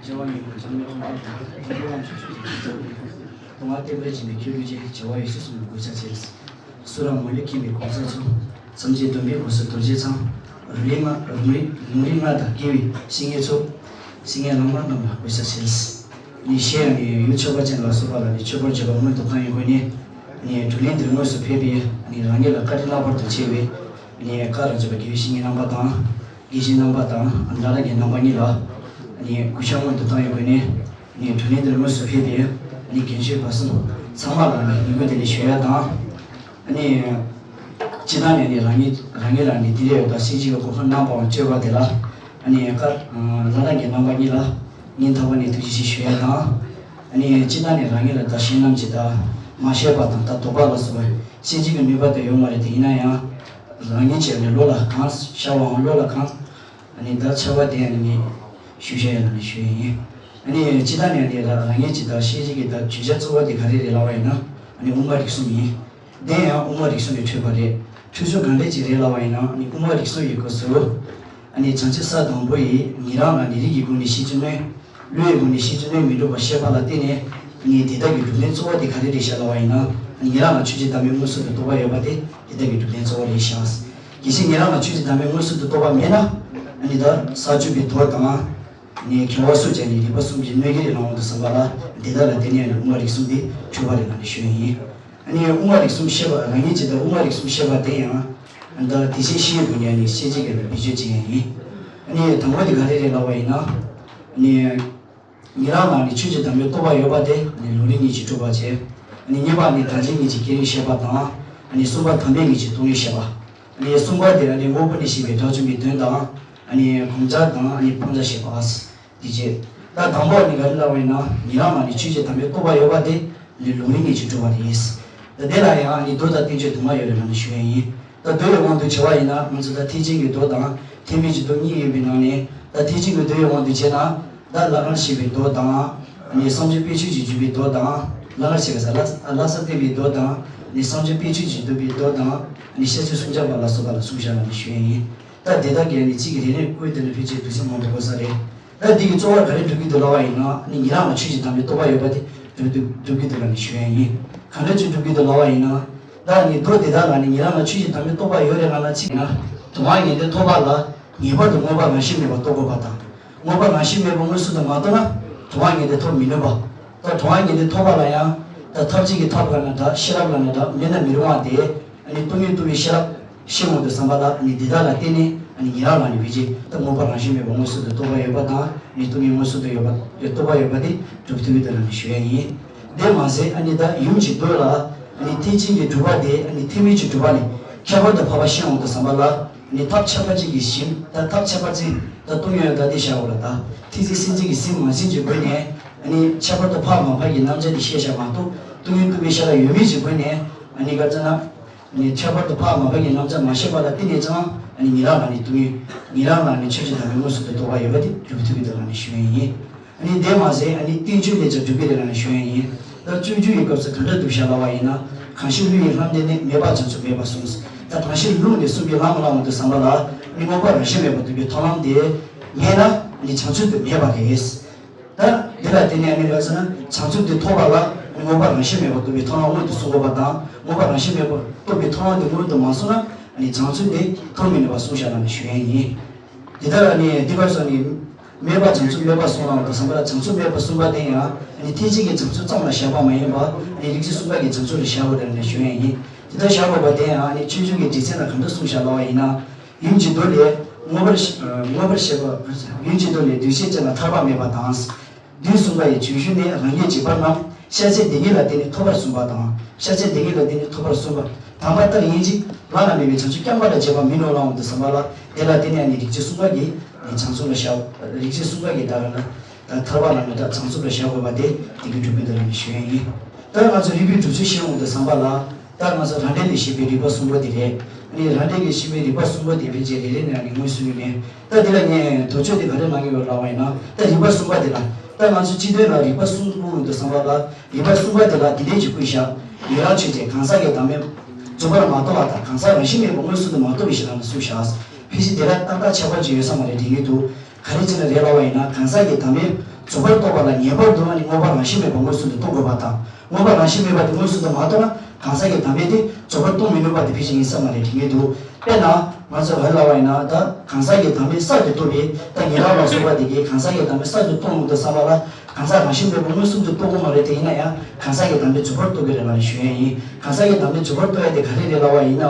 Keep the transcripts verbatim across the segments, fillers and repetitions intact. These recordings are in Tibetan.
བྱེ་བ་ཉིད་ཀུན་འཇམ་དབྱངས་དབང་པོ་དང་། ཐུགས་རྗེ་དབང་ཕྱུག་ཆོས་ཀྱི་རྒྱལ་ཚབ་ཀུན། སྟོང་པ་བསྟན་པའི་འཇིགས་མེད་ཁྱོད་ཀྱི་རྗེ། བྱ་བ་ཡེ་ཤེས་གསུམ་ལ་གུས་ཕྱག་འཚལ། སུ་ར་མུ་ནེ་མཁྱེན་པའི་གོ་མཚོན་ཚོགས། སེམས་ཅན་སྡོམ་པའི་དངོས་སུ་རྡོ་རྗེ་འཆང་། རུ་ལི་ང་རུ་རི་ལུང་རིགས་ལྔ་དང་སྐྱེ་བའི་བཤེས་གཉེན་ཚོགས། བཤེས་གཉེན་བླ་མ་རྣམས་ལ་གུས་ཕྱག་འཚལ། ནི་ཤེས་ཡང་ནི་ཡུལ་མཆོད་པ་ཅན་ལ་སོགས་པ་ལ་ནི་མཆོད་པར་བརྗོད་པ་སྔོན་དུ་བཏང་ཡོད་དགོས་ནི། ནི་བགྲོ་གླེང་འདིར་དངོས་སུ་ཕེབས་པའི་ནི་རང་ཉིད་ལ་བཀའ་དྲིན་རྣམ་པར་དུ་ཆེ་བའི་ནི་བཀའ་རང་བརྗོད་པ་དགེ་བའི་བཤེས་གཉེན་རྣམ་པ་དང་། དགེ་བཤེས་རྣམ་པ་དང་ལྷ་ལྷ་རྒྱལ་རྣམ་པ་གཉིས་ལ་ནི་གུས་ཕྱག་སྔོན་དུ་བཏང་ཡོད་དགོས་ནི། ནི་བགྲོ་གླེང་འདིར་དངོས་སུ་ཕེབས་པའི་ནི་རྒན་གཞོན་བར་གསུམ་ཚང་མ་ལ་ནི་ཡི་གུ་འདི་ལས་ཞུ་ཡ་དང་། ནི་སྤྱི་བཏང་ནས་ནི་རང་ཉིད་རང་ཉིད་ལ་ནི་དེ་ལས་ཡོད་པ་སྲིད་ཇི་གི་གོ་འཕང་རྣམ་པའང་བཅོལ་བ་དེ་ལ་ནི་ཀར་ལྷ་ལྷ་རྒྱལ་རྣམ་པ་གཉིས་ལ་སྙིང་ཐག་པ་ནས་ཐུགས་རྗེ་ཆེ་ཞུ་ཡ་དང་། ནི་སྤྱི་བཏང་ནས་རང་ཉིད་ལ་ད་ཤེས་རྣམ་ཅི་ད་མ་ཤེས་པ་དང་ད་དོགས་པ་ལ་སོགས་པ་སྲིད་ཇི་གི་ནུས་པ་དེ་ཡོད་མ་རེད། དེ་ཡིན་ན་ཡང་རང་ཉིད་ཀྱི་ནི་བློ་ལ་གང་ཤར་བའང་བློ་ལ་གང་ནི་ད་ཆགས་པ་དེ་ནི་ཞུ་བྱ་ཡ་ལ་ནི་ཞུ་ཡ་ཡིན། ནི་སྤྱི་བཏང་ནས་ནི་རང་ཉིད་ཀྱི་ད་ཤེས་བྱེད་ཀྱི་ད་བརྗོད་བྱ་གཙོ་བོ་དེ་ག་རེ་རེད་ལབ་པ་ཡིན་ན་ནི་དབུ་མ་རིག་གསུམ་ཡིན། དེ་ཡང་དབུ་མ་རིག་གསུམ་ནས་འཕྲོས་པ་རེད། འཕྲོས་ཚུལ་གང་འདྲ་ཅིག་རེད་ལབ་པ་ཡིན་ན་ནི་དབུ་མ་རིག་གསུམ་ཡི་སྐབས་སུ་ཨ་ནི་བྱང་ཆུབ་ས་དང་པོ་ཡི་ཉན་རང་ལ་ནི་རིགས་ཀྱི་སྒོ་ནས་ཤེས་ཚུལ་གནོད། བློ་ཡི་སྒོ་ནས་ཤེས་ཚུལ་གནོད་མི་འགྲོ་བར་ཤེས་པ་ལ་བརྟེན་ནས་ནི་དེ་དག་གི་སྒྲུབ་ལན་གཙོ་བོ་དེ་ག་རེ་རེད་ཤག་ལབ་པ་ཡིན་ན་ཉན་རང་ལ་ཆོས་ཅན་དམ་པའི་མངོན་སུམ་དུ་རྟོགས་པ་ཡོད་པ་དེ་དེ་དག་གི་སྒྲུབ་ལན་གཙོ་བོ་རེད་ཤག་གལ་སྲིད་ཉན་རང་ལ་ཆོས་ཅན་དམ་པའི་མངོན་སུམ་དུ་རྟོགས་པ་མེད་ན་ཨ་ནི་ད་ས་བཅུ་པའི་མདོ་དང་། ནས་མཁས་པ་སུ་བྱས་ནས་རིགས་པ་གསུམ་གྱི་གནོད་ཀྱི་རེད་ལབ་འོང་དུ་བསམ་པ་ལ་དེ་དག་ལ་བརྟེན་ནས་ནི་དབུ་མ་རིག་གསུམ་དེ་འཁྲུལ་པ་རེད་ལབ་ནས་ཞུ་ཡ་ཡིན། ཨ་ནི་དབུ་མ་རིག་གསུམ་ཤེས་པ་རང་ཉིད་ཀྱིས་ད་དབུ་མ་རིག་གསུམ་ཤེས་པ་དེ་ཡང་ད་དེ་བཞིན་ཤེས་དགོས་ནས་ནི་ཤེས་བྱེད་ཀྱི་ལ་བེད་སྤྱོད་བྱེད་ཡ་ཡིན། ཨ་ནི་དང་པོ་དེ་ག་རེ་རེད་ལབ་པ་ཡིན་ན། ཨ་ནི་ཉན་རང་ལ་ནི་ཆོས་ཅན་དམ་པའི་རྟོགས་པ་ཡོད་པ་དེ་ནི་ལུང་རིགས་གཉིས་ཀྱིས་གྲུབ་པ་བྱས། ཨ་ནི་གཉིས་པ་ནི་དག་བྱེད་གཉིས་ཀྱིས་སྐྱེ་རིམ་བཤད་པ་དང་། ཨ་ནི་གསུམ་པ་དམ་པའི་གཉིས་ཀྱིས་སྟོང་ཉིད་བཤད་པ། ཨ་ནི་གསུམ་པ་དེ་ཨ་ནི་དངོས་པོ་ནས་བཤད་པའི་དགྲ་བཅོམ་པའི་དོན་དང་། ཨ་ནི་གོམས་འཆར་དང་ཨ་ནི་སྤང་བྱ་བཤད་པ། དེ་རྗེས་ད་དང་པོ་ནི་ག་རེ་ལབ་པ་ཡིན་ན་ཉན་རང་ལ་ནི་ཆོས་ཅན་དམ་པའི་རྟོགས་པ་ཡོད་པ་དེ་ནི་ལུང་རིགས་གཉིས་ཀྱིས་གྲུབ་པ་རེད། ད་དེ་ལ་ཡང་ཨ་ནི་མདོ་དང་བསྟན་བཅོས་དུ་མ་ཡོད་རེད་ལབ་ནས་ཞུ་ཡ་ཡིན། ད་མདོ་ཡི་དབང་དུ་བྱས་པ་ཡིན་ན་ང་ཚོ་ད་ཐེག་ཆེན་གྱི་མདོ་དང་ཐེག་དམན་གྱི་མདོ་གཉིས་ཡོད་པའི་ནང་ནས་ད་ཐེག་ཆེན་གྱི་མདོ་ཡི་དབང་དུ་བྱས་ན། ད་ལྷ་ཁང་བཞེངས་པའི་མདོ་དང་། ནི་བསམ་བྱུང་དཔེ་བྱད་ཀྱིས་བརྒྱུད་པའི་མདོ་དང་། ལྷ་ཁང་བཞེངས་པའི་ས་ལྷ་ལྷ་ས་བསྟན་པའི་མདོ་དང་། ནི་བསམ་བྱུང་དཔེ་བྱད་ཀྱིས་བསྡུས་པའི་མདོ་དང་། ནི་ཤཱཀྱ་གསུམ་སྦྱངས་པ་ལ་སོགས་པ་ལ་གསུངས་བཞག་ལབ་ནས་ཞུ་ཡ་ཡིན། ད་དེ་དག་གིས་ནི་གཅིག་གིས་རེ་རེ་བཀོད་དེ་ནི་ཕལ་ཆེར་དུས་ཚོད་མང་དུ་འགོར་ས་རེད། ད་འདི་གི་གཙོ་བོ་ག་རེ་སྒྲུབ་ཀྱི་འདུག་ལབ་པ་ཡིན་ན་ནི་ཉན་རང་ལ་ཆོས་ཅན་དམ་པའི་རྟོགས་པ་ཡོད་པ་དེ་སྒྲུབ་ཀྱི་འདུག་སྒྲུབ་ཀྱི་འདུག་ལབ་ནས་ཞུ་ཡ་ཡིན། གང་འདྲ་ཅིག་སྒྲུབ་ཀྱི་འདུག་ལབ་པ་ཡིན་ན། ད་ནི་མདོ་དེ་དག་ལ་ནི་ཉན་རང་ལ་ཆོས་ཅན་དམ་པའི་རྟོགས་པ་ཡོད་རེད་ལབ་ན་གཅིག་ཡིན་ན། དོན་དམ་ངེས་དོན་ཐོབ་པ་ལ། ངེས་པར་དུ་མངོན་པ་རང་བཞིན་མེད་པ་རྟོགས་དགོས་པ་དང་། མངོན་པ་རང་བཞིན་མེད་པ་མངོན་སུམ་དུ་མ་རྟོགས་ན། དོན་དམ་ངེས་དོན་ཐོབ་མི་ནུས་པ། ད་དོན་དམ་ངེས་དོན་ཐོབ་པ་ལ་ཡང་། ད་ཐབས་གཅིག་གི་ཐབས་ལ་ན་འདྲ་ཤེས་རབ་ལ་ན་འདྲ་མེད་ན་མི་རུང་བ་དེ། ཨ་ནི་སྟོང་ཉིད་རྟོགས་པའི་ཤེས་རབ་ཤེས་འོང་དུ་བསམ་པ་ལ་ཨ་ནི་འདི་དག་ལ་བརྟེན་ནས་ཨ་ནི་ཉན་རང་ལ་ནི་བེད་སྤྱད་ད་མངོན་པ་རང་བཞིན་མེད་པ་མངོན་སུམ་དུ་རྟོགས་པ་ཡོད་པ་དང་ཨ་ནི་སྟོང་ཉིད་མངོན་སུམ་དུ་ཡོད་པ་རྟོགས་པ་ཡོད་པ་དེ་སྒྲུབ་ཐུབ་ཀྱི་འདུག་ལབ་ནས་ཞུ་ཡ་ཡིན། དེ་མ་ཟད་ཨ་ནི་ད་ཡུམ་གྱི་མདོ་ལ་ཨ་ནི་ཐེག་ཆེན་གྱི་སྒྲུབ་པ་དེ་ཨ་ནི་ཐེག་དམན་གྱི་སྒྲུབ་པ་ལས་ཁྱད་པར་དུ་འཕགས་པ་ཤེས་འོང་དུ་བསམ་པ་ལ། ནི་ཐབས་ཁྱད་པར་ཅན་གྱི་ཞིང་ད་ཐབས་ཁྱད་པར་ཅན་ད་སྟོང་ཉིད་ད་དེ་བཞག་འོ་ལ་ད་ཐེག་ཆེན་སེམས་ཅན་གྱི་སེམས་མ་ཟིན་གྱི་སྒོ་ནས་ཨ་ནི་ཁྱད་པར་དུ་འཕགས་མ་འཕགས་ཀྱི་རྣམ་གཞག་དེ་ཤེས་བྱ་མ་གཏོགས་སྟོང་ཉིད་རྟོགས་པའི་ཤེས་རབ་ཡོད་མེད་ཀྱི་སྒོ་ནས་ཨ་ནི་ག་ཚོད་ན་ཨ་ནི་ཁྱད་པར་དུ་འཕགས་མ་འཕགས་ཀྱི་རྣམ་གཞག་མ་ཤེས་པ་ལ་བརྟེན་ནས་ཀྱང་ཨ་ནི་ཉན་རང་ལ་ནི་སྟོང་ཉིད་ཉན་རང་ལ་ནི་ཆོས་ཅན་དམ་པའི་མངོན་སུམ་དུ་རྟོགས་པ་ཡོད་པ་དེ་སྒྲུབ་ཐུབ་ཀྱི་འདུག་ལབ་ནས་ཞུ་ཡ་ཡིན། ཨ་ནི་དེ་མ་ཟད་ཨ་ནི་བསྟན་བཅོས་ལས་ཀྱང་སྒྲུབ་ཀྱི་རེད་ལབ་ནས་ཞུ་ཡ་ཡིན། ད་སྤྱོད་འཇུག་གི་སྐབས་སུ་ག་འདྲ་འདུག་ཤག་ལབ་པ་ཡིན་ན། གང་ཕྱིར་ཀླུ་ཡི་ལྷམ་འདེགས་ནས། མེད་པར་བྱང་ཆུབ་མེད་པར་གསུངས། ད་གང་ཕྱིར་ཀླུ་ནས་གསུངས་པའི་ལྷམ་ལ་འོང་དུ་བསམ་པ་ལ་ནི་མངོན་པ་རང་བཞིན་མེད་པར་རྟོགས་པའི་མཐོང་ལམ་དེ་མེད་ན་ནི་བྱང་ཆུབ་ཏུ་མེད་པ་རེད། ད་འདི་ལ་བརྟེན་ནས་ནི་ག་ཟེར་ན་བྱང་ཆུབ་དེ་ཐོབ་པ་ལ་ནི་མངོན་པ་རང་བཞིན་མེད་པར་རྟོགས་པའི་མཐོང་ལམ་སྔོན་དུ་སོང་དགོས་པ་དང་མངོན་པ་རང་བཞིན་མེད་པར་རྟོགས་པའི་མཐོང་ལམ་དེ་སྔོན་དུ་མ་སོང་ན་ནི་བྱང་ཆུབ་དེ་ཐོབ་མི་ནུས་པ་གསུངས་བཞག་ལབ་ནས་ཞུ་ཡ་ཡིན། དེ་ལྟར་ནི་འདི་ག་ཟེར་ནི། མེད་པར་བྱང་ཆུབ་མེད་པར་གསུངས་ལ་འོང་དུ་བསམ་པ་ལ་བྱང་ཆུབ་མེད་པར་གསུངས་པ་དེ་ཡང་ནི་ཐེག་ཆེན་གྱི་བྱང་ཆུབ་ཙམ་ལ་བཞག་པ་མ་ཡིན་པར་ནི་རིགས་ཀྱི་གསུམ་ཀ་གི་བྱང་ཆུབ་ལ་བཞག་དགོས་རེད་ལབ་ནས་ཞུ་ཡ་ཡིན། དེ་ལྟར་བཞག་དགོས་པ་དེ་ཡང་ནི་སྤྱོད་འཇུག་གི་སྡེ་ཚན་ལ་གང་འདྲ་གསུངས་བཞག་ལབ་པ་ཡིན་ན། ཡུམ་གྱི་མདོ་ལས་མངོན་པར་ཤེས་མངོན་པར་ཤེས་པ། ཡུམ་གྱི་མདོ་ལས་འདུས་བྱས་ཅན་ལ་ཐར་པ་མེད་པ་དང་། དུས་གསུམ་ཀ་ཡི་བྱང་ཆུབ་ནི། རང་རྒྱལ་བྱེད་པ་རྣམས་ཤར་ཕྱིར་བདེན་གཉིས་ལ་བརྟེན་ནས་ཐོབ་པར་གསུངས་པ་དང་། ཤར་ཕྱིར་བདེན་གཉིས་ལ་བརྟེན་ནས་ཐོབ་པར་གསུངས་པ། དམ་པ་ལྟར་ཡིན་གཅིག་བླ་ན་མེད་པའི་བྱང་ཆུབ་རྐྱང་པ་ལ་བྱེད་པ་མིན་ནོ་ལབ་འོང་དུ་བསམ་པ་ལ་དེ་ལ་བརྟེན་ནས་ནི་རིགས་ཀྱི་གསུམ་ཀ་གི་ནི་བྱང་སེམས་ལ་བཞག་རིགས་ཀྱི་གསུམ་ཀ་གི་ད་ག་ན་ད་ཐར་པ་ལ་ནི་ད་བྱང་སེམས་ལ་བཞག་དགོས་པ་དེ་དེ་གི་སྒྲུབ་པའི་དོན་ལ་ནི་ཞུ་ཡ་ཡིན། ད་ང་ཚོ་རིགས་པའི་སྒྲུབ་ཚུལ་ཤེས་འོང་དུ་བསམ་པ་ལ། ད་ང་ཚོ་རང་འགྲེལ་ལས་བཤད་པའི་རིགས་པ་གསུམ་པོ་དེ་རེད། ཨ་ནི་རང་འགྲེལ་གྱིས་བཤད་པའི་རིགས་པ་གསུམ་པོ་དེ་ཕལ་ཆེར་རེ་རེ་ནས་ཨ་ནི་མངོན་སུམ་ཡོད་མེད། ད་འདི་ལ་ངས་དོགས་གཅོད་དེ་ག་རེ་གནང་གི་ཡོད་ལབ་པ་ཡིན་ན། ད་རིགས་པ་གསུམ་པ་དེ་ལ། ད་ང་ཚོ་སྤྱི་དོན་ལ་རིགས་པ་གསུམ་པོ་འདུག་བསམ་པ་ལ། རིགས་པ་གསུམ་པ་དེ་ལ་དེ་འདྲས་ཀྱི་བསྐུལ་བཞག་ཡུལ་རང་ཆོས་ཅན། གང་ཟག་གི་བདག་མེད་རྫོགས་པར་མ་རྟོགས་པ་དང་། གང་ཟག་རང་བཞིན་མེད་པ་མངོན་སུམ་དུ་མ་རྟོགས་པའི་ཕྱིར་རང་ལ་གསུངས་བཞག་ཕལ་ཆེར་དེ་ལ་ཏག་ཏག་ཁྱད་པར་ཅིག་ཡོད་ས་མ་རེད་དྲན་གྱི་འདུག་ག་རེ་བྱས་ན་རེད་ལབ་པ་ཡིན་ན། གང་ཟག་གི་བདག་མེད་ རྫོགས་པར་རྟོགས་པ་ལ་ངེས་པར་དུ་ཨ་ནི་མངོན་པ་རང་བཞིན་མེད་པ་མངོན་སུམ་དུ་རྟོགས་དགོས་པ་དང་། མངོན་པ་རང་བཞིན་མེད་པ་དེ་མངོན་སུམ་དུ་མ་རྟོགས་ན་གང་ཟག་གི་དམ་པའི་དེ་རྫོགས་པར་རྟོགས་མི་ནུས་པ་དེ་ཕལ་ཆེར་ཡིན་ས་མ་རེད་དྲན་གྱི་འདུག་དཔེར་ན་ང་ཚོས་ག་རེ་ལབ་པ་ཡིན་ན། ད་གང་ཟག་གི་དམ་པའི་གསར་དུ་རྟོགས་པའི་ད་ཉེ་རབས་ལ་སོགས་པ་དེ་གིས་གང་ཟག་གི་དམ་པའི་གསར་དུ་རྟོགས་འོང་དུས་ཙམ་པ་ལ་གང་ཟག་རང་བཞིན་མེད་པ་མངོན་སུམ་དུ་རྟོགས་དགོས་མ་རེད། དེ་ཡིན་ན་ཡང་གང་ཟག་གི་དམ་པའི་རྫོགས་པར་རྟོགས་ཀྱི་རེད་ལབ་ནས་ཞུ་ཡས་ཡིན། གང་ཟག་གི་དམ་པའི་རྫོགས་པར་རྟོགས་ཡས་དེ་ག་རེ་རེད་ལབ་པ་ཡིན་ན།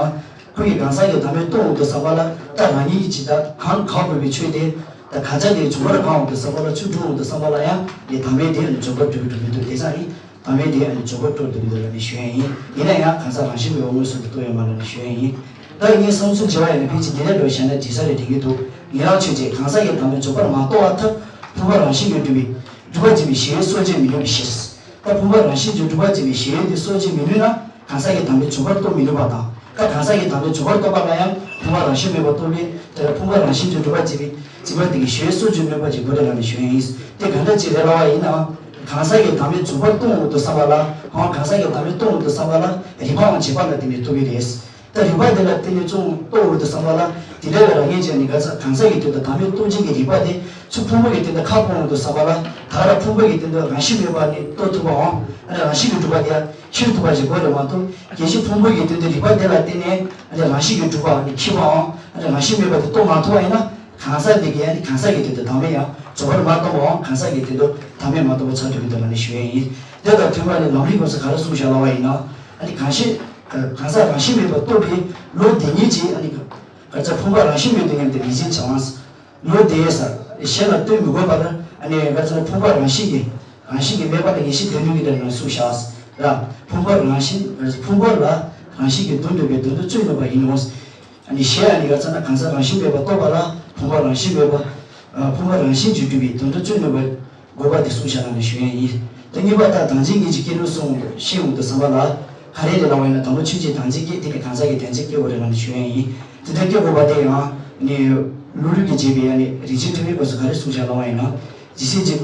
ཁོ་ཡིས་གང་ཟག་གི་དམ་པའི་རྟོགས་འོང་དུས་ཙམ་པ་ལ་ད་རང་ཉིད་ཀྱིས་ཇི་ལྟར་གང་ག་དགོས་པའི་ཆོས་དེ། ད་གང་ཟག་དེ་རྫོགས་པར་གང་འོང་དུས་ཙམ་པ་ལ་ཆོས་སྒྲུབ་འོང་དུས་ཙམ་པ་ལ་ཡང་དེ་དམ་པའི་དེ་རྫོགས་པར་སྒྲུབ་ཀྱི་འགྲོ་གི་འདུག་དེ་ཙང་ནི་དམ་པའི་དེ་རྫོགས་པར་སྒྲུབ་ཀྱི་འདུག་ལབ་ནས་ཞུ་ཡས་ཡིན། ཡིན་ན་ཡང་གང་ཟག་རང་བཞིན་མེད་པ་མངོན་སུམ་དུ་རྟོགས་ཡོད་མ་རེད་ལབ་ནས་ཞུ་ཡས་ཡིན། ད་ངས་བསམ་ཚུལ་བྱས་པ་ཡིན་ན་ཕལ་ཆེར་འདི་འདྲ་འགྲོ་བྱས་ན་འགྲིག་ས་རེད་དྲན་གྱི་འདུག་ཉེ་རབས་ཆོས་ཀྱིས་གང་ཟག་གི་དམ་པའི་རྫོགས་པར་མ་རྟོགས་པར་ཐལ། ཕུང་པོ་རང་བཞིན་གྱིས་གྲུབ་པའི་སྒྲུབ་པ་བྱེད་པའི་གཞན་སྲོག་བཅད་མི་ནུས་པའི་ཕྱིར། ད་ཕུང་པོ་རང་བཞིན་གྱིས་སྒྲུབ་པ་བྱེད་པའི་གཞན་དེ་སྲོག་བཅད་མི་ནུས་ན་གང་ཟག་གི་དམ་པའི་རྫོགས་པར་རྟོགས་མི་ནུས་པ་དང་། ད་གང་ཟག་གི་དམ་པའི་རྫོགས་པར་རྟོགས་པ་ལ་ཡང་ཕུང་པོ་རང་བཞིན་མེད་པར་རྟོགས་པས་དེ་ལ་ཕུང་པོ་རང་བཞིན་གྱིས་སྒྲུབ་པ་བྱེད་པའི་འཛིན་པ་དེ་གི་གཞན་སྲོག་བཅད་ནུས་པ་ཅིག་དགོས་རེད་ལབ་ནས་ཞུ་ཡས་ཡིན། དེ་ག་འདྲ་ཅིག་རེད་ལབ་པ་ཡིན་ན། གང་ཟག་གི་དམ་པའི་རྫོགས་པར་རྟོགས་འོང་དུས་ཙམ་པ་ལ་འོང་། གང་ཟག་གི་དམ་པའི་རྟོགས་འོང་དུས་ཙམ་པ་ལ་རིགས་པའང་བྱེད་པ་ལ་བརྟེན་ནས་རྟོགས་ཀྱི་རེད། ད་རིགས་པ་དེ་ལ་བརྟེན་ནས་ཅུང་རྟོགས་འོང་དུས་ཙམ་པ་ལ་དེ་འདྲ་བའི་རང་ངེས་ཅན་ནི་ག་ས་གང་ཟག་གི་དོན་དུ་དམ་པའི་རྟོགས་བྱེད་ཀྱི་རིགས་པ་དེ་ཚུར་ཕུང་པོ་གི་སྟེང་དུ་ཁ་སྤོ་འོང་དུས་ཙམ་པ་ལ་ད་ར་ཕུང་པོ་གི་སྟེང་དུ་རང་བཞིན་མེད་པ་ནི་རྟོགས་ཐུབ་པའམ། ཨ་ནི་རང་བཞིན་གྱིས་གྲུབ་པ་དེ་ཤེས་ཐུབ་པ་ཞིག་དགོས་རེད་མ་གཏོགས། གལ་སྲིད་ཕུང་པོ་གི་སྟེང་དུ་རིགས་པ་དེ་ལ་བརྟེན་ནས་ཨ་ནི་རང་བཞིན་གྱིས་གྲུབ་པ་ནི་ཁེགས་པའམ། ཨ་ནི་རང་བཞིན་མེད་པ་དེ་རྟོགས་མ་ཐུབ་པ་ཡིན་ན། གང་ཟག་དེ་གིས་ཨ་ནི་གང་ཟག་གི་དོན་དུ་དམ་པའམ་རྫོགས་པར་མ་རྟོགས་པའམ། གང་ཟག་གི་དོན་དུ་དམ་པས་མ་རྟོགས་པ་ཆགས་འགྲོ་གི་འདུག་ལབ་ནས་ཞུ་ཡས་ཡིན། དེ་དང་མཐུན་པ་ནི་ལམ་རིམ་སྐབས་སུ་ག་རེ་གསུངས་བཞག་ལབ་པ་ཡིན་ན། ཨ་ནི་གང་ཞིག་གང་ཟག་རང་བཞིན་མེད་པར་རྟོགས་པའི་བློ་དེ་ཉིད་ཀྱིས་ཨ་ནི་ག་ཚོད་ཕུང་པོ་རང་བཞིན་མེད་དུ་མཉམ་སྟེ་ལས་བྱེད་བྱ་བ། བློ་དེ་ཡོད་ས་གཞན་ལ་སྟོན་མི་དགོས་པར་ཨ་ནི་ག་ཚོད་ཕུང་པོ་རང་བཞིན་གྱིས་རང་བཞིན་གྱིས་མེད་པ་ལ་ངེས་ཤེས་ལྡན་ནུས་ཀྱི་དེ་ནང་གསུངས་བཞག་ར། ཕུང་པོ་རང་བཞིན་ཕུང་པོ་ལ་རང་བཞིན་གྱིས་དོན་གྲུབ་པའི་དོན་དུ་རྩོད་ནུས་པ་ཡིན་ནོ། ཨ་ནི་གཞན་ཨ་ནི་ག་ཚོད་ན་གང་ཟག་རང་བཞིན་མེད་པར་རྟོགས་པ་ལ་ཕུང་པོ་རང་བཞིན་མེད་པ། ཕུང་པོ་རང་བཞིན་གྱིས་གྲུབ་པའི་དོན་དུ་རྩོད་ནུས་པ་དགོས་པ་དེ་གསུངས་བཞག་ལབ་ནས་ཞུ་ཡས་ཡིན། དེ་གཉིས་པ་ལྟར་དང་ཅན་ཉིད་ཀྱི་སྐྱེ་ལུགས་གསུངས་ཤེས་འོང་དུས་ཙམ་པ་ལ། ག་རེ་རེད་ལབ་པ་ཡིན་ན། དང་པོ་ཆོས་ཅན་དང་ཅན་སྐྱེ། དེ་ནས་གང་ཟག་གི་དོན་ཅན་སྐྱེ་དགོས་རེད་ལབ་ནས་ཞུ་ཡས་ཡིན། དེ་ལྟར་སྐྱེ་དགོས་པ་དེ་ཡང་ནི་ལུང་རིགས་ཀྱིས་འབྱེད་པའི་ཡང་ནི་རིགས་ཆེན་ཕྲེང་བའི་སྐབས་སུ་ག་རེ་གསུངས་བཞག་ལབ་པ་ཡིན་ན། ཇི་སྲིད་ཅིག་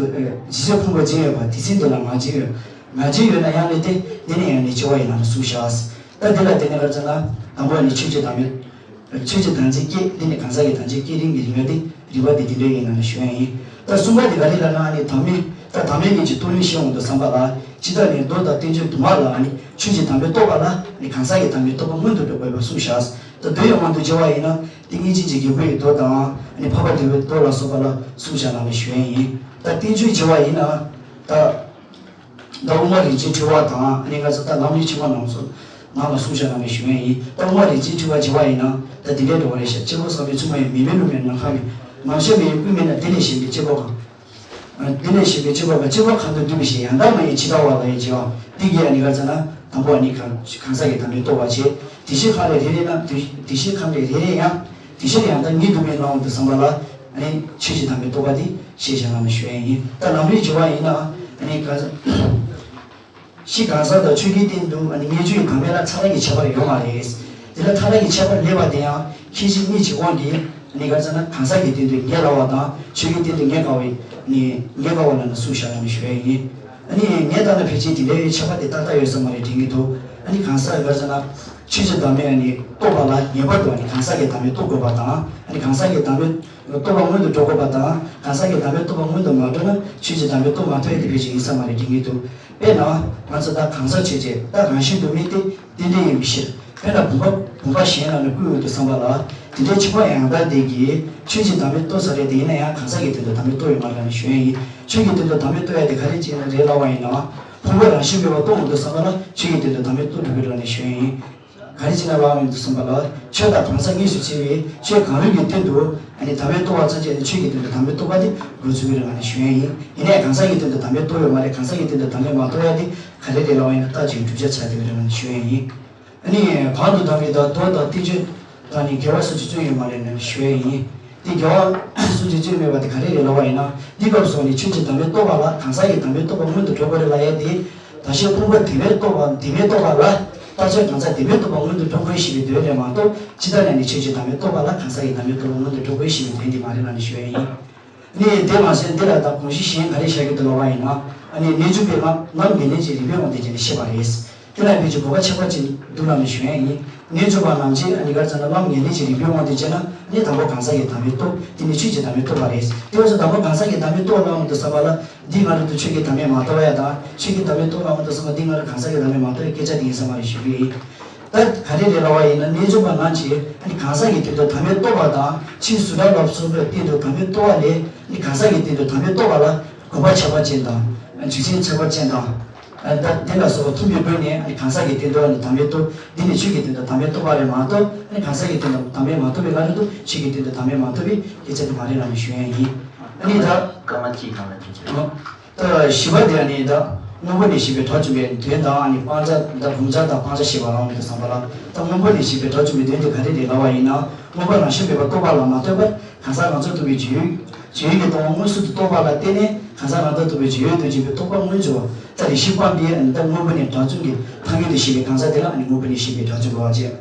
ཇི་སྲིད་ཕུང་པོ་ཅན་ཡོད་པ། དེ་སྲིད་འདི་ལ་ང་རྒྱལ་ཡོད། ང་རྒྱལ་ཡོད་ན་ཡང་ནི་དེ་འདི་ནི་ཡང་ནི་སྐྱེ་བ་ཡིན་ལབ་ནས་གསུངས་བཞག་ད་དེ་ལ་བརྟེན་ནས་ག་རེ་ཟེར་ན། དང་པོ་ནི་ཆོས་ཅན་དང་མེད། ཆོས་ཅན་དང་ཅན་སྐྱེ། འདི་ནི་གང་ཟག་གི་དང་ཅན་སྐྱེ་རིམ་གྱི་རིམ་པ་དེ་རིམ་པ་དེ་འདི་འདྲ་ཡིན་ལབ་ནས་ཞུ་ཡས་ཡིན། ད་གསུམ་པ་དེ་ག་རེ་ལབ་ན། ཨ་ནི་དམ་མེད་ད་དམ་མེད་ཉིད་ཀྱི་རྟོགས་ལན་བཤད་འོང་དུས་ཙམ་པ་ལ། ཇི་ལྟར་ནི་མདོ་དང་བསྟན་བཅོས་དུ་མ་ལ་ཨ་ནི་ཆོས་ཅན་དམ་པའི་རྟོགས་པ་ལ་ནི་གང་ཟག་གི་དམ་པའི་རྟོགས་པ་སྔོན་དུ་འགྲོ་དགོས་པར་གསུངས་བཞག་ད་དོན་ཡོད་དབང་དུ་བྱས་པ་ཡིན་ན། ཏིང་ངེ་འཛིན་གྱི་རྒྱལ་པོའི་མདོ་དང་། ཨ་ནི་འཕགས་པ་སྡེ་པའི་མདོ་ལ་སོགས་པ་ལ་གསུངས་བཞག་ལབ་ནས་ཞུ་ཡས་ཡིན། ད་བསྟན་བཅོས་བྱས་པ་ཡིན་ན། ད། ད་དབུ་མ་རིགས་ཀྱི་ཕྲེང་བ་དང་། ཨ་ནི་ང་ཚོ་ད་ལམ་རིམ་ཆེན་མོ་ནང་སོ་ནང་ལ་གསུངས་བཞག་ནང་ནས་ཞུ་ཡས་ཡིན། ད་དབུ་མ་རིགས་ཀྱི་ཕྲེང་བ་བྱས་པ་ཡིན་ན། ད་འདི་འདྲའི་འགྲོ་བ་རེད་ཤག་སྐྱེ་བོ་བསམ་པའི་ཚུལ་མ་ཡིན། མི་མེད་ལུགས་མེད་ནམ་མཁའ་མེད། མ་བྱས་མི་ཡི་ཀུན་མེད་ན། དེ་ལས་གཞན་པའི་སྐྱེ་བོ་གང་། ཨ་དེ་ལས་གཞན་པའི་སྐྱེ་བོ་གང་། སྐྱེ་བོ་གང་དུ་འདུས་པའི་ཞིང་། ཡང་དག་མ་ཡིན་ཇི་ལྟ་བ་ལ་ཡང་བྱེད་པ། འདི་གིས་ཨ་ནི་ག་ཟེར་ན། དང་པོ་ཨ་ནི་གང་གང་ཟག་གི་དམ་པའི་རྟོགས་པ་བྱེད། དེ་བཞིན་ཁམས་ལས་རེ་རེ་ན། དེ་དེ་བཞིན་ཁམས་ལས་རེ་རེ་ཡང་། དེ་བཞིན་ཡང་དག་ཉིད་དུ་མེད་སྣང་བ་དུ་བསམ་པ་ལ། ཨ་ནི་ཆོས་ཀྱི་དམ་པའི་རྟོགས་པ་དེ་ཤེས་བྱ་ལ་ནི་ཞུ་ཡས་ཡིན། ད་ལམ་རིམ་བྱེད་པ་ཡིན་ན། ཨ་ནི་ག་གཞི་གང་ཟག་དང་ཆོས་ཀྱི་སྟེང་དུ་ཨ་ནི་དངོས་ཆོས་དང་མེད་ལ་ཕྲ་རགས་ཀྱི་ཁྱད་པར་ཡོད་མ་རེད། དེ་ལ་ཕྲ་རགས་ཀྱི་ཁྱད་པར་སླེབས་པ་དེ་ཡང་ཁྱད་གཞི་གཉིས་ཀྱི་དབང་གིས། ཨ་ནི་ག་ཟེར་ན། གང་ཟག་གི་སྟེང་དུ་ངེས་ལབ་པ་དང་། ཆོས་ཀྱི་སྟེང་དུ་ངེས་དཀའ་བའི་ནི་ངེས་དཀའ་བ་ལ་ནི་གསུངས་བཞག་ལ་ནི་ཞུ་ཡས་ཡིན། ཨ་ནི་ངས་ལྟ་ན་ཕལ་ཆེར་དེ་འདྲའི་ཁྱད་པར་དེ་ཏག་ཏག་ཡོད་ས་མ་རེད་དྲན་གྱི་འདུག་ཨ་ནི་གང་ཟག་ག་ཟེར་ན། ཆོས་ཀྱི་བདག་མེད་ཨ་ནི་རྟོགས་པ་ལ་ངེས་པར་དུ་ཨ་ནི་གང་ཟག་གི་བདག་མེད་རྟོགས་དགོས་པ་དང་། ཨ་ནི་གང་ཟག་གི་བདག་མེད་རྟོགས་པ་སྔོན་དུ་འགྲོ་དགོས་པ་དང་། གང་ཟག་གི་བདག་མེད་རྟོགས་པ་སྔོན་དུ་མ་འགྲོ་ན་ཆོས་ཀྱི་བདག་མེད་རྟོགས་མ་ཐུབ་ཡས་དེ་ཕལ་ཆེར་ཡིན་ས་མ་རེད་དྲན་གྱི་འདུག་དཔེར་ན་ང་ཚོ་ད་གང་ཟག་ཆོས་ཅན། ད་རང་བཞིན་དུ་མེད་དེ་རྟེན་འབྲེལ་ཡིན་པའི་ཕྱིར། དཔེར་ན་བུམ་པ་བུམ་པ་གཞན་ལ་ནི་བསྐུར་འོང་དུས་ཙམ་པ་ལ། དེ་འདྲའི་ཕྱི་པ་ཡང་དག་དེ་གིས་ཆོས་ཀྱི་བདག་མེད་རྟོགས་ས་རེད། དེ་ཡིན་ན་ཡང་གང་ཟག་གི་དོན་དུ་བདག་མེད་རྟོགས་ཡོད་མ་རེད་ལབ་ནས་ཞུ་ཡས་ཡིན། ཆོས་ཀྱི་དོན་དུ་བདག་མེད་རྟོགས་ཡ་དེ་ག་རེ་བྱས་ནས་རེད་ལབ་པ་ཡིན་ན། བུམ་པ་རང་བཞིན་མེད་པར་རྟོགས་འོང་དུས་ཙམ་པ་ལ་ཆོས་ཀྱི་དོན་དུ་བདག་མེད་རྟོགས་འགྲོ་གི་རེད་ལབ་ནས་ཞུ་ཡས་ཡིན། ག་རེ་བྱས་ན་ལབ་ཡོང་དུས་ཙམ་པ་ལ། ཆོས་དང་གང་ཟག་གཉིས་སུ་ཕྱེ་བའི་ཆོས་གང་རུང་གི་སྟེང་དུ་ཨ་ནི་བདག་མེད་རྟོགས་པ་ཙམ་གྱིས་ནི་ཆོས་ཀྱི་སྟེང་དུ་བདག་མེད་རྟོགས་པ་དེ་འགོ་ཚུགས་ཀྱི་རེད་ལབ་ནས་ཞུ་ཡས་ཡིན། ཡིན་ནའི་གང་ཟག་གི་སྟེང་དུ་བདག་མེད་རྟོགས་ཡོད་མ་རེད། གང་ཟག་གི་སྟེང་དུ་བདག་མེད་མ་རྟོགས་ཡ་དེ་ག་རེ་རེད་ལབ་པ་ཡིན་ན། རྟགས་ཀྱི་བསྒྲུབ་བྱ་ཆགས་བསྡད་ཀྱི་རེད་ལབ་ནས་ཞུ་ཡས་ཡིན། ཨ་ནི་གང་དུ་བདག་མེད་དང་མདོ་དང་བསྟན་བཅོས་དང་ནི་འགལ་བ་སུ་ཅིག་བརྩོན་ཡོད་མ་རེད་ལབ་ནས་ཞུ་ཡས་ཡིན། དེ་འགལ་བ་སུ་ཅིག་བརྩོན་མེད་པ་དེ་ག་རེ་རེད་ལབ་པ་ཡིན་ན། འདི་སྐབས་སུ་ནི་ཆོས་ཀྱི་བདག་མེད་རྟོགས་པ་ལ་གང་ཟག་གི་བདག་མེད་རྟོགས་པ་སྔོན་དུ་འགྲོ་དགོས་རེད་ལབ་ཡ་དེ། ད་ཕྱིར་ཕུང་པོ་བདེན་པའི་རྟོགས་པ། བདེན་པའི་རྟོགས་པ་ལ་རྟགས་ཆོས་གང་ཟག་བདེན་པའི་རྟོགས་པ་སྔོན་དུ་འགྲོ་དགོས་ཞེས་པའི་དོན་རེད་མ་གཏོགས། ཇི་ལྟར་ན་ནི་ཆོས་ཀྱི་བདག་མེད་རྟོགས་པ་ལ་གང་ཟག་གི་བདག་མེད་རྟོགས་པ་སྔོན་དུ་འགྲོ་དགོས་ཞེས་པའི་དོན་དེ་མ་རེད་ལབ་ནས་ཞུ་ཡ་ཡིན། ནི་དེ་མ་ཟད་འདི་ལ་ད་དགོངས་གཞི་གཞན་ག་རེ་བཞག་གི་འདུག་ལབ་པ་ཡིན་ན། ཨ་ནི་རྣལ་འབྱོར་པས་ལམ་ལམ་ངེས་ལེན་གྱི་རིགས་པའི་དབང་དུ་བྱས་ནས་བཤད་པ་རེད། དེ་ལ་ཕལ་ཆེར་གོ་བ་ཆགས་པ་ཅིག་འདུག་ལབ་ནས་ཞུ་ཡ་ཡིན། རྣལ་འབྱོར་པ་རྣམས་ཀྱིས་ཨ་ནི་ག་རེ་ཟེར་ན་ལམ་ངེས་ལེགས་ཀྱི་རིམ་པའི་དབང་དུ་བྱས་ན་ནི་དང་པོ་གང་ཟག་གི་དམ་པའི་སྟོབས། དེ་ནས་ཆོས་ཀྱི་དམ་པའི་སྟོབས་པ་རེད། དེ་བས་སོ་དང་པོ་གང་ཟག་གི་དམ་པའི་སྟོབས་ལ་དབང་དུ་བསམ་པ་ལ། འདི་སྔ་རོལ་དུ་ཆོས་ཀྱི་དམ་པས་མ་དོར་བ་ཡ་དང་། ཆོས་ཀྱི་དམ་པའི་སྟོབས་ལ་དབང་དུ་བསམ་པ་འདི་སྔ་རོལ་གང་ཟག་གི་དམ་པས་མ་དོར་བའི་སྐད་ཆ་དེ་ཡིན་ས་མ་རེད་ཞུ་གི་ཡིན། ད་ག་རེ་རེད་ལབ་པ་ཡིན་ན། རྣལ་འབྱོར་པ་རྣམས་ཀྱིས་ཨ་ནི་གང་ཟག་གི་སྟེང་དུ་དམ་པའི་སྟོབས་པ་དང་། ཕྱིའི་གཟུགས་སྒྲ་ལ་སོགས་པའི་སྟེང་དུ་དམ་པའི་སྟོབས་པ་ལས་ནི་གང་ཟག་གི་སྟེང་དུ་དམ་པའི་སྟོབས་པ་ལ་གོ་བ་ཆགས་པ་ཅན་དང་། འཇིགས་ཆེན་ཆགས་པ་ཅན་དང་། ཨ་ད་དེ་ལ་སོགས་པ་མཐུན་པའི་སྒོ་ནས་ཨ་ནི་གང་ཟག་གི་སྟེང་དུ་ཨ་ནི་དམ་པའི་སྟོབས། འདི་ནི་ཆོས་ཀྱི་སྟེང་དུ་དམ་པའི་སྟོབས་པ་རེད་མ་གཏོགས། ཨ་ནི་གང་ཟག་གི་སྟེང་དུ་དམ་པས་མ་དོར་བའི། སྔ་རོལ་དུ་ཆོས་ཀྱི་སྟེང་དུ་དམ་པས་མ་དོར་བའི་སྐད་ཆ་དེ་མ་རེད་ལབ་ནས་ཞུ་ཡ་ཡིན། ཨ་ནི་ད། སྐར་མ་གཅིག་གང་ལ་གཅིག་བྱས། ད་བཞི་པ་དེ་ཨ་ནི་ད་སྔོན་པོ་ནས་ཞེས་པའི་སྒྲ་བཅུ་པའི་དོན་དང་། ཨ་ནི་སྤང་བྱ་ད་བུམ་བྱ་དང་སྤང་བྱ་ཞེས་པ་རང་ལུགས་དུ་བསམ་པ་ལ། ད་སྔོན་པོ་ནས་ཞེས་པའི་སྒྲ་བཅུ་པའི་དོན་དེ་ག་རེ་རེད་ལབ་པ་ཡིན་ན། སྔོན་པོ་རང་བཞིན་མེད་པར་རྟོགས་པ་ལ་མ་ལྟོས་པར་གང་ཟག་རང་རྩོལ་རྟོག་པའི་སྦྱིན་ཡུལ། སྦྱིན་ཡུལ་གྱི་སྟོང་པ་མངོན་སུམ་དུ་རྟོགས་པ་ལ་བརྟེན་ནས་གང་ཟག་རང་རྩོལ་རྟོག་པའི་སྦྱིན་ཡུལ་དུ་འབྱིན་པའི་རྟོག་པ་མངོན་འགྱུར་བ། ད་རེ་ཞིག་སྤངས་པས་ཨ་ནི་ད་སྔོན་པོ་ནས་སྒྲ་བཅུ་གི་ཐ་སྙད་དུ་བཞེད་པའི་གང་ཟག་དེ་ལ་ཨ་ནི་སྔོན་པོ་ནས་ཞེས་པའི་སྒྲ་བཅུ་པ་ཅེས།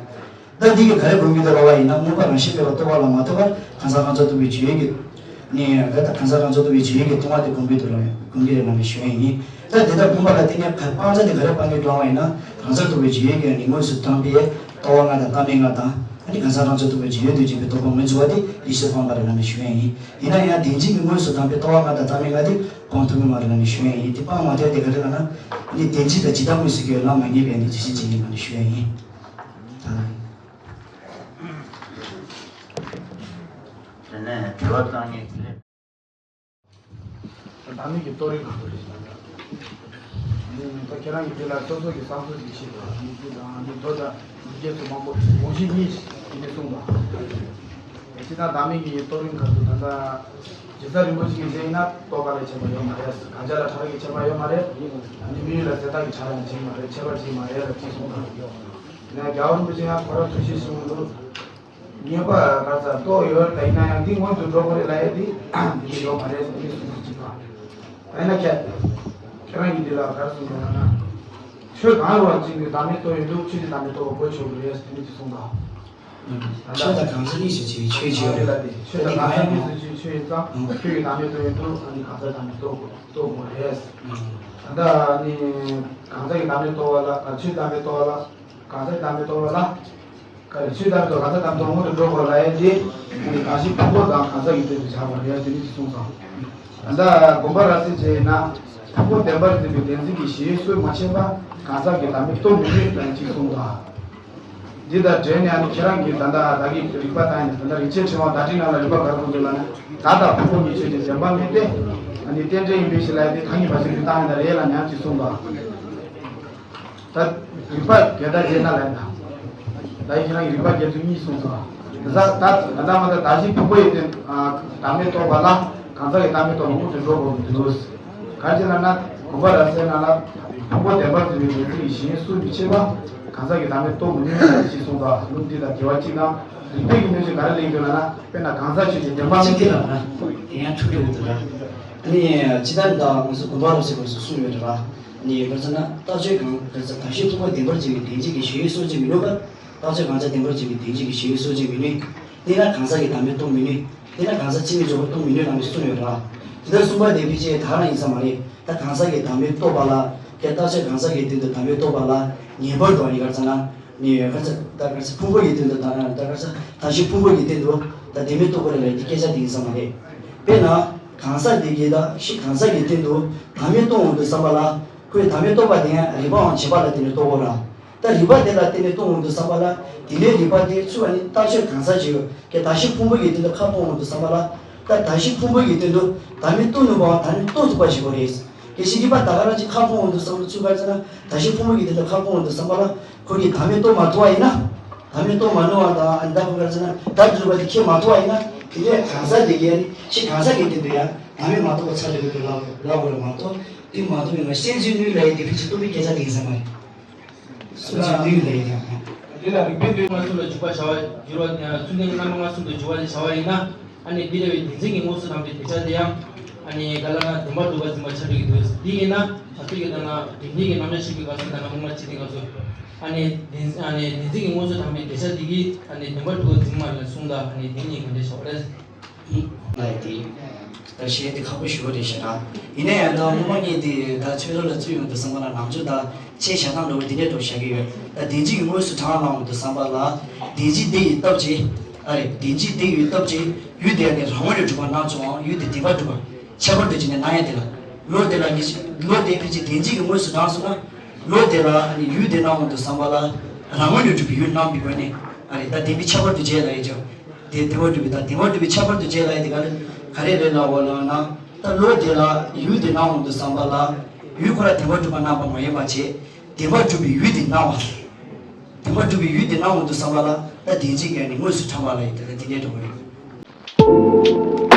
ད་འདི་གིས་ག་རེ་སྒོམ་རྒྱུ་དེ་ལབ་པ་ཡིན་ན། སྔོན་པོ་རང་བཞིན་མེད་པར་རྟོགས་པ་ལ་མ་ལྟོས་པར་གང་ཟག་རང་རྩོལ་རྟོག་པའི་སྦྱིན་ཡུལ་གྱི། ནི་ད་གང་ཟག་རང་རྩོལ་རྟོག་པའི་སྦྱིན་ཡུལ་གྱི་ལྟུང་བ་དེ་སྒོམ་རྒྱུ་དེ་ལ་སྒོམ་རྒྱུ་རེད་ལབ་ནས་ཞུ་ཡ་ཡིན། ད་དེ་ལྟར་སྒོམ་པ་ལ་བརྟེན་ནས་ག་སྤང་བྱ་དེ་ག་རེ་སྤང་རྒྱུ་ལབ་པ་ཡིན་ན། རང་རྩོལ་རྟོག་པའི་སྦྱིན་ཡུལ་གྱི་ནི་མངོན་སུམ་དུ་དྲངས་པའི་ལྟ་བ་ལྔ་དང་བརྟགས་མིན་ལྔ་དང་། ཨ་ནི་གང་ཟག་རང་རྩོལ་རྟོག་པའི་སྦྱིན་ཡུལ་དུ་འབྱིན་པའི་རྟོག་པ་མངོན་འགྱུར་བ་དེ་རེ་ཞིག་སྤངས་པ་རེད་ལབ་ནས་ཞུ་ཡ་ཡིན། ཡིན་ན་ཡང་དོན་སྤྱི་གི་མངོན་སུམ་དུ་དྲངས་པའི་ལྟ་བ་ལྔ་དང་བརྟགས་མིན་ལྔ་དེ་སྤང་ཐུབ་ཀྱི་མ་རེད་ལབ་ནས་ཞུ་ཡ་ཡིན། དེ་སྤང་མ་ཐུབ་དེ་ག་རེ་ལབ་ན། ཨ་ནི་དོན་སྤྱི་དང་ཇི་ལྟར་མངོན་སུམ་གྱི་ལམ་མ་ངེས་པས་ནི་ཇི་ཞིག་ཇི་སྙེད་ལབ་ནས་ཞུ་ཡ་ཡིན། ད། དེ་ནས་དྲི་བ་བཏང་མཁན་དེ། བདག་མེད་ཀྱི་རྟོགས་རིགས་གང་དུ་རེད་ཟེར་ན། ད་ཁྱེད་རང་གིས་དེ་ལ་སོ་སོ་གི་བསམ་ཚུལ་ཞིག་བྱེད་དགོས། ཨ་ནི་དེ་དང་ཨ་ནི་མདོ་དང་ཡི་གེ་སོགས་མང་པོ་དགོངས་གཞི་གཉིས་དེ་ནས་གསུངས་པ། སྤྱིར་བཏང་བདག་མེད་ཀྱི་རྟོགས་རིགས་གང་དུ་ད་ལྟ་ཇི་ལྟར་རིན་པོ་ཆེ་གི་མཚན་ཡིན་ན་རྟོག་པ་ལས་ཁྱད་པར་ཡོད་མ་རེད། གང་ཟག་ལ་ཕྲ་རགས་ཀྱི་ཁྱད་པར་ཡོད་མ་རེད། ཨ་ནི་དམིགས་ཡུལ་ལ་ཟད་ལྟ་གི་ཕྲ་རགས་ཡང་བྱེད་མ་རེད། ཁྱད་པར་བྱེད་མ་རེད་ལ་ཅི་གསུངས་པ། ཡང་རྒྱལ་བ་རིན་པོ་ཆེ་ཡང་ཁོ་རང་ཐུགས་རྗེ་ཆེན་པོ་འདུག་ངེས་པ་ག་ས་རྟོགས་ཡོད་ད་ཡིན་ན་ཡང་འདི་སྔོན་དུ་འགྲོ་དགོས་རེད་ལབ་ཡས་འདི་འདི་ཡོད་མ་རེད་ཟེར་ནས་གསུངས་ཚུལ་གཅིག་དང་། ད་ཡིན་ན་ཁྱེད་ཁྱེད་རང་གིས་འདི་ལ་ག་རེ་གསུངས་འདུག་ལབ་ན། ཆོས་གང་རུང་བ་གཅིག་ནི་བདག་མེད་རྟོགས་ཡོད་འདུག་ཆོས་ཀྱི་བདག་མེད་རྟོགས་པ་དགོས་ཆོག་གི་རེད་ཟེར་ནས་འདི་གསུངས་དང་། ཆོས་དང་གང་ཟག་གཉིས་སུ་ཕྱེ་བའི་ཆོས་ཅིག་ཡོད་རེད། ཆོས་དང་གང་ཟག་གཉིས་སུ་ཕྱེ་བའི་ཆོས་ཡིན་ཙང་ཆོས་ཀྱི་བདག་མེད་རྟོགས་ཡོད་འདུག་ཨ་ནི་གང་ཟག་བདག་མེད་རྟོགས་དགོས་རྟོགས་དགོས་རེད། ད་ལྟ་ནི་གང་ཟག་གི་བདག་མེད་རྟོགས་པ་ལ་ཆོས་བདག་མེད་རྟོགས་པ་ལ། གང་ཟག་བདག་མེད་རྟོགས་པ་ལ། ག་རེ་ཆོས་བདག་མེད་རྟོགས་གང་ཟག་བདག་མེད་རྟོགས་སྔོན་དུ་འགྲོ་དགོས་ལབ་ཡས་དེ། ཨ་ནི་གང་ཞིག་ཕུང་པོ་དང་གང་ཟག་གི་དོན་དུ་བྱ་དགོས་ལབ་ཡས་དེ་ནི་གསུངས་སོང་། ད་ལྟ་དགོངས་པ་རབ་གསལ་བྱས་ན། ཕུང་པོ་བདེན་པར་འཛིན་པའི་བདེན་འཛིན་གྱི་གཞི་སུན་མ་ཕྱིན་པ་གང་ཟག་གི་བདག་མེད་རྟོགས་མི་ནུས་ལབ་ཅིག་གསུངས་དང་། འདི་དང་འབྲེལ་ནས་ཨ་ནི་ཁྱེད་རང་གིས་ད་ལྟ་བདག་གི་རིགས་པ་བཏང་ཡིན་ན། ད་ལྟ་རིན་ཆེན་ཕྲེང་བ་བརྡ་སྤྲིན་ནང་ལ་རིགས་པ་ག་རེ་དགོས་འདུག་ལབ་ན། བདག་དང་ཕུང་པོ་གཉིས་ཆོས་ཅན་བདེན་པ་མིན་ཏེ། ཨ་ནི་རྟེན་འབྲེལ་ཡིན་པའི་ཕྱིར་ལབ་ཡས་དེ་གང་ཡིན་པ་ཞིག་ཏུ་བཏང་ཡིན་ན་རེད་ལབ་ཉམས་ཀྱིས་གསུངས་པ། ད་རིགས་པ་བརྒྱད་དང་བཅས་ན་ལབ་ན། ད་ཁྱེད་རང་གིས་རིགས་པ་བརྒྱད་ཚུལ་གཉིས་གསུངས་སོང་། ད་ད་ད་མ་ད་ད་གཞི་ཕུང་པོ་ཡི་སྟེང་བདག་མེད་རྟོགས་པ་ལ་གང་ཟག་གི་བདག་མེད་རྟོགས་པ་སྔོན་དུ་འགྲོ་དགོས་ཀྱི་འདུག་ག་རེ་བྱས་ན་ན་དགོངས་པ་རབ་གསལ་ནང་ལ་ཕུང་པོ་བདེན་པར་འཛིན་པའི་བདེན་འཛིན་གྱི་གཞི་སུན་མི་ཕྱིན་པ་གང་ཟག་གི་བདག་མེད་རྟོགས་མི་ནུས་ཞེས་གསུངས་པ་ལུགས་འདི་དང་འགལ་བ་གཅིག་དང་། རིགས་པའི་གི་གནོད་བྱེད་ག་རེ་གླེང་འདུག་ལབ་ན། དཔེར་ན་གང་ཟག་ཆོས་ཅན་བདེན་པ་མིན་ཏེ་ལབ་ན་དེ་ཡང་འཁྲུལ་འགྲོ་གི་འདུག་ལ། ཨ་ནི་ཇི་ལྟར་ད་ང་ཚོ་དགོངས་པ་རབ་གསལ་སྐབས་སུ་གསུངས་ཡོད་རེད་ལ། ནི་ག་རེ་ཟེར་ན་རྟགས་ཆོས་གང་ག་རེ་ཟེར་གང་ཞིག་ཕུང་པོ་བདེན་པར་འཛིན་པའི་བདེན་བྱེད་ཀྱི་གཞི་ཡུལ་སོ་སྐྱེ་མི་ནུས་པར། རྟགས་ཆོས་གང་ཟག་བདེན་པར་འཛིན་པའི་བདེན་བྱེད་ཀྱི་གཞི་ཡུལ་སོ་སྐྱེ་མི་ནུས། དེས་ན་གང་ཟག་གི་བདག་མེད་རྟོགས་མི་ནུས། དེས་ན་གང་ཟག་སྤྱི་མིང་འཇོག་པར་རྟོགས་མི་ནུས་ལབ་ནས་གསུངས་ཡོད་རེད་ལ། དེ་ལྟར་གསུངས་པ་དེ་ཕལ་ཆེར་ད་ག་རང་ཡིན་ས་མ་རེད། ད་གང་ཟག་གི་བདག་མེད་རྟོགས་པ་ལ། དེ་རྟགས་ཆོས་གང་ཟག་གི་སྟེང་དུ་བདག་མེད་རྟོགས་པ་ལ་ངེས་པར་དུ་ཨ་ནི་ག་རེ་ཟེར་ན། ནི་ག་རེ་ཟེར་ད་ག་རེ་ཟེར་ཕུང་པོ་ཡི་སྟེང་དུ་ད་ད་ག་རེ་ཟེར་ད་གཞི་ཕུང་པོ་ཡི་སྟེང་དུ་ད་བདེན་མེད་རྟོགས་པ་རེད་ལབ་ཀྱི་སྐད་ཆ་དེ་ཡིན་ས་མ་རེད། དཔེར་ན། གང་ཟག་དེ་གིས་ད་གཞི་གང་ཟག་གི་སྟེང་དུ་བདག་མེད་རྟོགས་འོང་དུས་ཙམ་པ་ལ། ཁོས་བདག་མེད་རྟོགས་པ་དེ་ཡང་རིགས་པའམ་བྱེད་པ་ལ་བརྟེན་ནས་རྟོགས་དགོས་ར། ད་རིགས་པ་དེ་ལ་བརྟེན་ནས་རྟོགས་འོང་དུས་ཙམ་པ་ལ། དེ་འདྲའི་རིགས་པ་དེ་ཚུར་ཨ་ནི་རྟགས་ཆོས་གང་ཟག་ཅིག་ཡོད་ཀྱི་ད་གཞི་ཕུང་པོ་ཡི་སྟེང་དུ་ཁ་སྤོ་འོང་དུས་ཙམ་པ་ལ། ད་ད་གཞི་ཕུང་པོ་ཡི་སྟེང་དུ་བདག་མེད་རྟོགས་ནུས་པའམ་བདག་མེད་རྟོགས་ཐུབ་པ་ཞིག་དགོས་རེད། གལ་སྲིད་རིགས་པ་ད་ག་རང་ཅིག་ཁ་སྤོ་འོང་དུས་ཙམ་པ་ཚུར་ག་རེ་ཟེར་ན་ད་གཞི་ཕུང་པོ་ཡི་སྟེང་དུ་ཁ་སྤོ་འོང་དུས་ཙམ་པ་ལ། ཁོ་གིས་བདག་མེད་རྟོགས་མ་ཐུབ་པ་ཡིན་ན། བདག་མེད་རྟོགས་མ་ནུས་པ་དང་ཨ་ནི་ད་ཁོ་ག་རེ་ཟེར་ན་བདག་གི་རིགས་པ་དེ་ཁྱེར་མ་ཐུབ་པ་ཡིན་ན། དེ་ལས་གང་ཟག་དེ་གིས་ཨ་ནི་གཞི་གང་ཟག་གི་སྟེང་དུ་ཡང་བདག་མེད་མ་རྟོགས་པ་ཚར་ལ་ཡོད་དུ་ལབ་ལབ་དགོས་རེད་མ་གཏོགས། དེ་མ་རྟོགས་པའི་ངང་གསལ་འཛིན་ནུས་ལབ་ཡས་དེ་ཕལ་ཆེར་རྟོགས་པའི་སྐད་ཆ་དེ་ཡིན་ས་མ་རེད། གསལ་འཛིན་ནུས་ལབ་ཡས་དེ་ཡང་། དེ་ལ་རིགས་པའི་སྟེང་ལྔ་གསུམ་ལ་འཇུག་པ་བྱ་བ་འགྱུར་བ། ཚུལ་ཁྲིམས་རྣམ་པ་ལྔ་གསུམ་དུ་འཇུག་པ་ཞེས་བྱ་བ་ཡིན་ན། ཨ་ནི་འདི་ལྟ་བུའི་བདེན་འཛིན་གྱི་མངོན་སུམ་དྲངས་པའི་གདུལ་བྱ་དེ་ཡང་། ཨ་ནི་ག་ལ་ན་བདེན་པར་གྲུབ་པ་འཛིན་པ་ཆགས་འགྲོ་གི་འདུག་འདི་ཡིན་ན་ད་ལྟ་གི་ལྟར་ན་རིགས་གནས་ཀྱི་རྣམ་གཞག་བཤད་པའི་སྐབས་སུ་ད་ལྟ་སྔོན་མ་བྱས་དུས་སྐབས་སུ། ཨ་ནི་བདེན་ཨ་ནི་བདེན་འཛིན་གྱི་མངོན་སུམ་དྲངས་པའི་གདུལ་བྱ་དེ་གིས་ཨ་ནི་བདེན་པར་གྲུབ་པ་འཛིན་མ་ལ་གསུངས་དང་། ཨ་ནི་དེ་གཉིས་ག་འདྲ་བྱ་བ་རེད། ལ་ཡི་དེ། ད་བཤད་དེ་ཁག་པོ་ཞེ་པོ་རེད་ཤག་ར། ཡིན་ན་ཡང་ད་སྔོན་མ་ངས་དེ་ད་ཚོད་ལྟ་ལ་བཙུད་ཡོང་དུས་ཙམ་པ་ལ་ནམ་རྒྱུན་ད་ཆེ་བཞག་སྟངས་འདྲ་བོ་འདི་འདྲས་འདྲ་བོ་བཞག་གི་ཡོད། ད་བདེན་བཞི་གི་དངོས་སུ་གྲངས་ལ་འོང་དུས་ཙམ་པ་ལ་བདེན་བཞི་དེ་ཡི་སྟོབས་ཀྱིས། ཨ་རེ། བདེན་བཞི་དེ་ཡི་སྟོབས་ཀྱིས་ཡུལ་དེ་ནི་རང་ངོས་ནས་གྲུབ་པ་སྣང་བྱུང་བ། ཡུལ་དེ་བདེན་པར་གྲུབ་པ། ཁྱད་པར་དུ་བྱས་ནས་སྣང་ཡས་དེ་ལ། བློ་དེ་ལ་ངེས་ཤེས། བློ་དེ་ཕལ་ཆེར་བདེན་བཞི་གི་དངོས་སུ་གྲངས་སོང་ན། བློ་དེ་ལ་ཨ་ནི་ཡུལ་དེ་སྣང་འོང་དུས་ཙམ་པ་ལ་རང་ངོས་ནས་གྲུབ་པའི་ཡུལ་སྣང་བའི་སྒོ་ནས། ཨ་རེ། ད་བདེན་པའི་ཁྱད་པར་དུ་བྱས་ལ་ཡི་ཅང་། དེ་བདེན་པར་གྲུབ་པའི། ད་བདེན་པར་གྲུབ་པའི་ཁྱད་པར་དུ་བྱས་ལ་ཡི་དེ་ག་ལ་ག་རེ་རེད་ལབ་པ་ལབ་ན། ད་བློ་དེ་ལ་ཡུལ་དེ་སྣང་འོང་དུས་ཙམ་པ་ལ་ཡུལ་ཁོ་ར་བདེན་པར་གྲུབ་པ་སྣང་བ་མ་ཡིན་པ་བྱས། བདེན་པར་གྲུབ་པའི་ཡུལ་དེ་སྣང་བ། བདེན་པར་གྲུབ་པའི་ཡུལ་དེ་སྣང་འོང་དུས་ཙམ་པ་ལ་ད་བདེན་བཞི་གི་ནི་དངོས་སུ་གྲངས་པ་ལ་ཡི་དེ་ལ་དེ་འདྲས་འགྲོ་གི་རེད།